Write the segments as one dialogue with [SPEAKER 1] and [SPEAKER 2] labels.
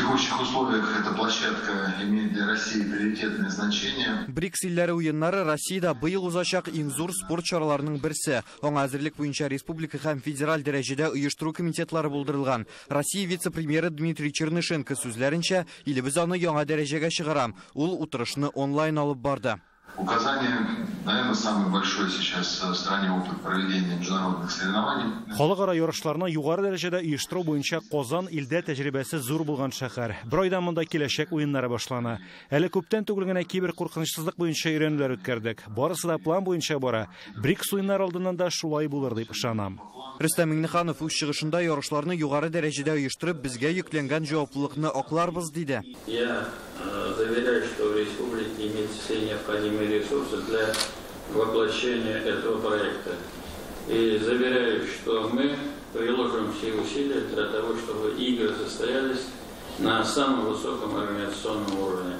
[SPEAKER 1] текущих условиях эта площадка имеет для России приоритетное значение.
[SPEAKER 2] БРИКС илләре уеннары Россиядә быел узачак иң зур спорт чараларының берсе. Аңа әзерлек буенча республика һәм федераль дәрәҗәдә оештыру комитетлары булдырылган. Россия вице-премьеры Дмитрий Чернышенко сүзләренчә, илебез аны яңа дәрәҗәгә чыгара. Ул утырышны онлайн алып барды.
[SPEAKER 1] У Казани, наверное, самый большой сейчас в стране опыт проведения международных соревнований.
[SPEAKER 3] Халыкара ярышларны югары дәрәҗәдә оештыру буенча Казан илдә тәҗрибәсе зур булган шәһәр. Бер айдан монда киләчәк уеннары башлана. Әле күптән түгел генә кибер куркынычсызлык буенча өйрәнүләр үткәрдек. Барысы да план буенча бара. БРИКС уеннары алдыннан да шулай булыр дип ышанам.
[SPEAKER 2] Рөстәм Миңнеханов үз чыгышында ярышларны югары дәрәҗәдә оештырып, безгә йөкләнгән җаваплылыкны акларбыз диде.
[SPEAKER 4] Я заверяю, что в республике имеются все необходимые ресурсы для воплощения этого проекта. И заверяю, что мы приложим все усилия для того, чтобы игры состоялись на самом высоком организационном уровне.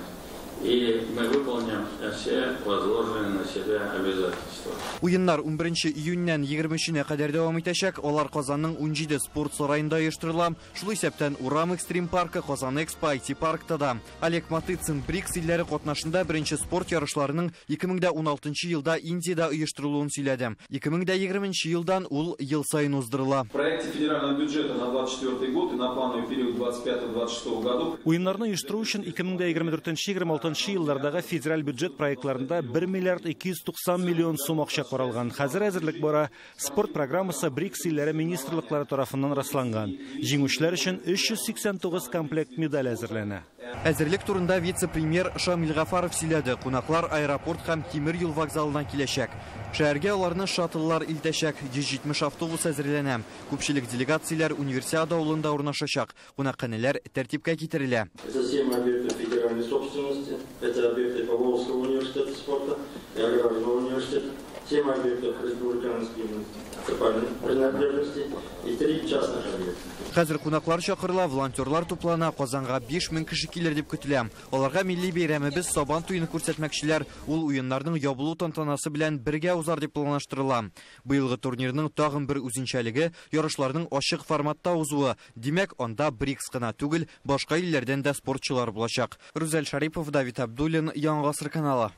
[SPEAKER 4] И мы выполним все возложенные на себя обязательства.
[SPEAKER 2] Уеннар 11 июньнән 23-нә кадәр дәвам итәчәк. Алар Казанның 17 спорт сараенда оештырыла. Шул исәптән Урам экстрим паркы, Казан Экспо, IT паркта да. Олег Матыцин БРИКС илләре катнашында беренче спорт ярышларының 2016 елда Индиядә оештырылуын сөйләде. 2020 елдан ул ел саен уздырыла.
[SPEAKER 5] В проекте федерального бюджета на 24 год и на плановый период 25-26 годов
[SPEAKER 3] Уеннарны оештыру өчен 2024-26 еллардагы федераль бюджет проектларында 1 миллиард 290 миллион сум акча каралган. Хәзер әзерлек бара. Спорт программасы БРИКС илләре министрлыклары тарафыннан расланган. Җиңүчеләр өчен 389 комплект медаль әзерләнә.
[SPEAKER 2] Әзерлек турында вице-премьер Шамил Гафаров сөйләде. Кунаклар аэропорт һәм тимер юл вокзалына киләчәк. Шәһәргә аларны шаттллар илтәчәк. 170 автобус әзерләнә. Күпчелек делегацияләр Универсиада авылында урнашачак. Кунакханәләр тәртипкә китерелә.
[SPEAKER 4] Это 7 объектов федеральной собственности, это объекты Поволжского университета спорта и Аграрного университета, 7 объектов республиканской муниципальной принадлежности и 3 частных объекта.
[SPEAKER 2] Хәзер кунаклар чакырыла, волонтерлар туплана, Казанга 5000 кеше килер дип көтелә. Аларга милли бәйрәмебез Сабан туен күрсәтмәкчеләр. Ул уеннарның ябылу тантанасы белән бергә узар дип планлаштырыла. Быелгы турнирның тагын бер үзенчәлеге ярышларның ачык форматта узуы. Димәк, анда БРИКС кына түгел, башка илләрдән дә спортчылар булачак. Рүзәл Шарипов, Давид Абдуллин, Яңа Гасыр каналы.